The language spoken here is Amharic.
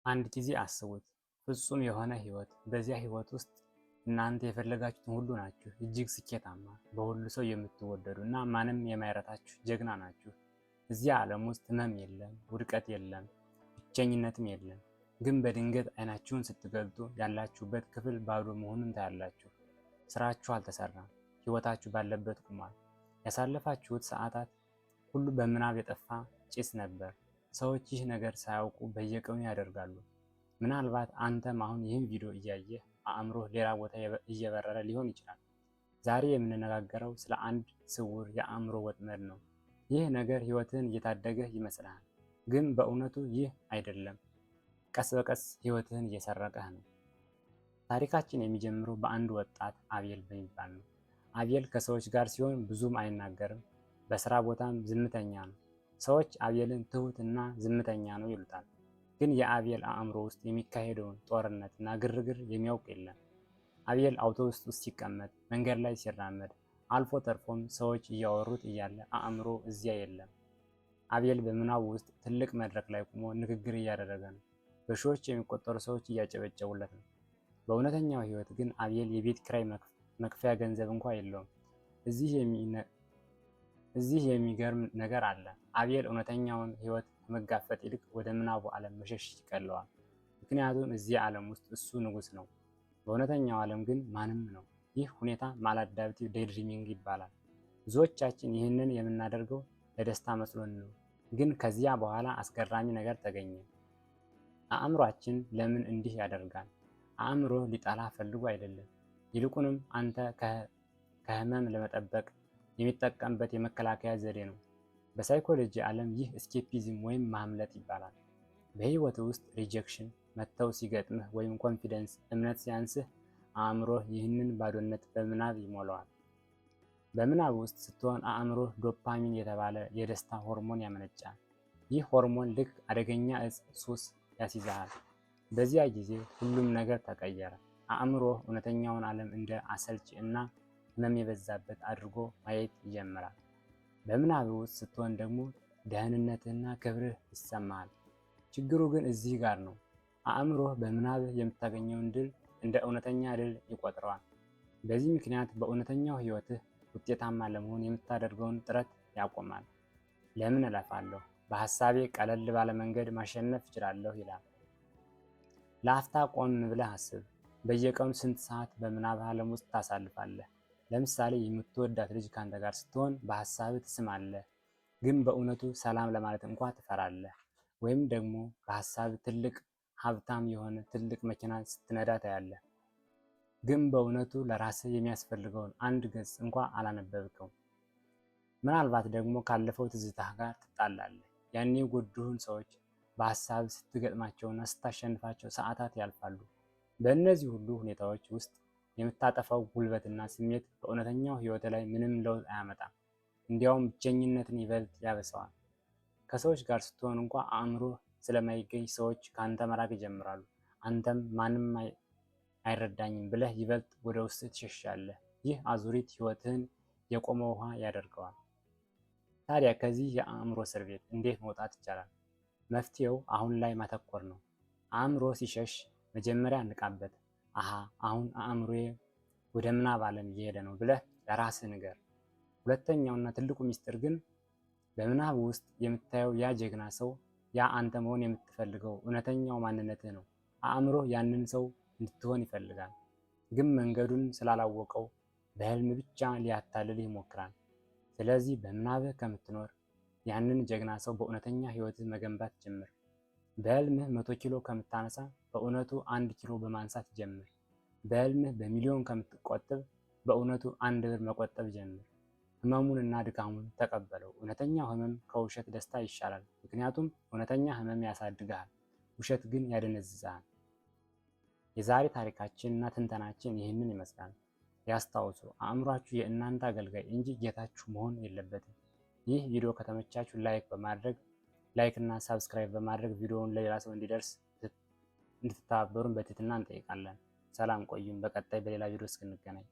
አንድ ጊዜ አስቡት፣ ፍጹም የሆነ ህይወት። በዚያ ህይወት ውስጥ እናንተ የፈለጋችሁትን ሁሉ ናችሁ። እጅግ ስኬታማ፣ በሁሉ ሰው የምትወደዱ እና ማንም የማይረታችሁ ጀግና ናችሁ። እዚያ ዓለም ውስጥ ህመም የለም፣ ውድቀት የለም፣ ብቸኝነትም የለም። ግን በድንገት አይናችሁን ስትገልጡ ያላችሁበት ክፍል ባዶ መሆኑን ታያላችሁ። ስራችሁ አልተሰራም፣ ህይወታችሁ ባለበት ቆሟል። ያሳለፋችሁት ሰዓታት ሁሉ በምናብ የጠፋ ጭስ ነበር። ሰዎች ይህ ነገር ሳያውቁ በየቀኑ ያደርጋሉ። ምናልባት አንተም አሁን ይህን ቪዲዮ እያየህ አእምሮህ ሌላ ቦታ እየበረረ ሊሆን ይችላል። ዛሬ የምንነጋገረው ስለ አንድ ስውር የአእምሮ ወጥመድ ነው። ይህ ነገር ህይወትህን እየታደገህ ይመስልሃል፣ ግን በእውነቱ ይህ አይደለም። ቀስ በቀስ ህይወትህን እየሰረቀህ ነው። ታሪካችን የሚጀምረው በአንድ ወጣት አቤል በሚባል ነው። አቤል ከሰዎች ጋር ሲሆን ብዙም አይናገርም፣ በስራ ቦታም ዝምተኛ ነው። ሰዎች አቤልን ትሁት እና ዝምተኛ ነው ይሉታል። ግን የአቤል አእምሮ ውስጥ የሚካሄደውን ጦርነት እና ግርግር የሚያውቅ የለም። አቤል አውቶቡስ ውስጥ ሲቀመጥ፣ መንገድ ላይ ሲራመድ፣ አልፎ ተርፎም ሰዎች እያወሩት እያለ አእምሮ እዚያ የለም። አቤል በምናቡ ውስጥ ትልቅ መድረክ ላይ ቆሞ ንግግር እያደረገ ነው። በሺዎች የሚቆጠሩ ሰዎች እያጨበጨቡለት ነው። በእውነተኛው ሕይወት ግን አቤል የቤት ኪራይ መክፈያ ገንዘብ እንኳ የለውም። እዚህ የሚገርም ነገር አለ። አቤል እውነተኛውን ሕይወት ከመጋፈጥ ይልቅ ወደ ምናቡ ዓለም መሸሽ ይቀለዋል። ምክንያቱም እዚህ ዓለም ውስጥ እሱ ንጉሥ ነው። በእውነተኛው ዓለም ግን ማንም ነው። ይህ ሁኔታ maladaptive daydreaming ይባላል። ብዙዎቻችን ይህንን የምናደርገው ለደስታ መስሎን ነው። ግን ከዚያ በኋላ አስገራሚ ነገር ተገኘ። አእምሯችን ለምን እንዲህ ያደርጋል? አእምሮ ሊጠላህ ፈልጎ አይደለም። ይልቁንም አንተ ከህመም ለመጠበቅ የሚጠቀምበት የመከላከያ ዘዴ ነው። በሳይኮሎጂ ዓለም ይህ escapism ወይም ማምለጥ ይባላል። በህይወት ውስጥ rejection፣ መተው ሲገጥምህ ወይም confidence፣ እምነት ሲያንስህ አእምሮህ ይህንን ባዶነት በምናብ ይሞላዋል። በምናብ ውስጥ ስትሆን አእምሮህ ዶፓሚን የተባለ የደስታ ሆርሞን ያመነጫል። ይህ ሆርሞን ልክ አደገኛ እጽ ሱስ ያስይዝሃል። በዚያ ጊዜ ሁሉም ነገር ተቀየረ። አእምሮህ እውነተኛውን ዓለም እንደ አሰልቺ እና ህመም የበዛበት አድርጎ ማየት ይጀምራል። በምናብ ውስጥ ስትሆን ደግሞ ደህንነትህና ክብርህ ይሰማሃል። ችግሩ ግን እዚህ ጋር ነው። አእምሮህ በምናብህ የምታገኘውን ድል እንደ እውነተኛ ድል ይቆጥረዋል። በዚህ ምክንያት በእውነተኛው ህይወትህ ውጤታማ ለመሆን የምታደርገውን ጥረት ያቆማል። ለምን እለፋለሁ? በሀሳቤ ቀለል ባለ መንገድ ማሸነፍ እችላለሁ ይላል። ለአፍታ ቆም ብለህ አስብ። በየቀኑ ስንት ሰዓት በምናብ ዓለም ውስጥ ታሳልፋለህ? ለምሳሌ የምትወዳት ልጅ ካንተ ጋር ስትሆን በሀሳብህ ትስማለህ፣ ግን በእውነቱ ሰላም ለማለት እንኳ ትፈራለህ። ወይም ደግሞ በሀሳብህ ትልቅ ሀብታም የሆነ ትልቅ መኪና ስትነዳ ታያለህ፣ ግን በእውነቱ ለራስህ የሚያስፈልገውን አንድ ገጽ እንኳ አላነበብከውም። ምናልባት ደግሞ ካለፈው ትዝታህ ጋር ትጣላለህ። ያኔ የጎዱህን ሰዎች በሀሳብ ስትገጥማቸውና ስታሸንፋቸው ሰዓታት ያልፋሉ። በእነዚህ ሁሉ ሁኔታዎች ውስጥ የምታጠፋው ጉልበትና ስሜት በእውነተኛው ሕይወት ላይ ምንም ለውጥ አያመጣም። እንዲያውም ብቸኝነትን ይበልጥ ያበሰዋል። ከሰዎች ጋር ስትሆን እንኳ አእምሮህ ስለማይገኝ ሰዎች ከአንተ መራቅ ይጀምራሉ። አንተም ማንም አይረዳኝም ብለህ ይበልጥ ወደ ውስጥ ትሸሻለህ። ይህ አዙሪት ሕይወትህን የቆመ ውሃ ያደርገዋል። ታዲያ ከዚህ የአእምሮ እስር ቤት እንዴት መውጣት ይቻላል? መፍትሄው አሁን ላይ ማተኮር ነው። አእምሮ ሲሸሽ መጀመሪያ ንቃበት። አሃ፣ አሁን አእምሮዬ ወደ ምናብ ዓለም እየሄደ ነው ብለህ ለራስህ ንገር። ሁለተኛውና ትልቁ ሚስጥር ግን በምናብ ውስጥ የምታየው ያ ጀግና ሰው፣ ያ አንተ መሆን የምትፈልገው እውነተኛው ማንነትህ ነው። አእምሮህ ያንን ሰው እንድትሆን ይፈልጋል፣ ግን መንገዱን ስላላወቀው በህልም ብቻ ሊያታልልህ ይሞክራል። ስለዚህ በምናብህ ከምትኖር ያንን ጀግና ሰው በእውነተኛ ህይወትህ መገንባት ጀምር። በህልምህ 100 ኪሎ ከምታነሳ በእውነቱ 1 ኪሎ በማንሳት ጀምር። በህልምህ በሚሊዮን ከምትቆጥብ በእውነቱ 1 ብር መቆጠብ ጀምር። ህመሙን እና ድካሙን ተቀበለው። እውነተኛው ህመም ከውሸት ደስታ ይሻላል። ምክንያቱም እውነተኛ ህመም ያሳድግሃል፣ ውሸት ግን ያደነዝዝሃል። የዛሬ ታሪካችን እና ትንተናችን ይህንን ይመስላል። ያስታውሱ፣ አእምሯችሁ የእናንተ አገልጋይ እንጂ ጌታችሁ መሆን የለበትም። ይህ ቪዲዮ ከተመቻችሁ like በማድረግ፣ like እና subscribe በማድረግ ቪዲዮውን ለሌላ ሰው እንዲደርስ እንድትተባበሩን በትህትና እንጠይቃለን። ሰላም ቆዩን። በቀጣይ በሌላ ቪዲዮ እስክንገናኝ።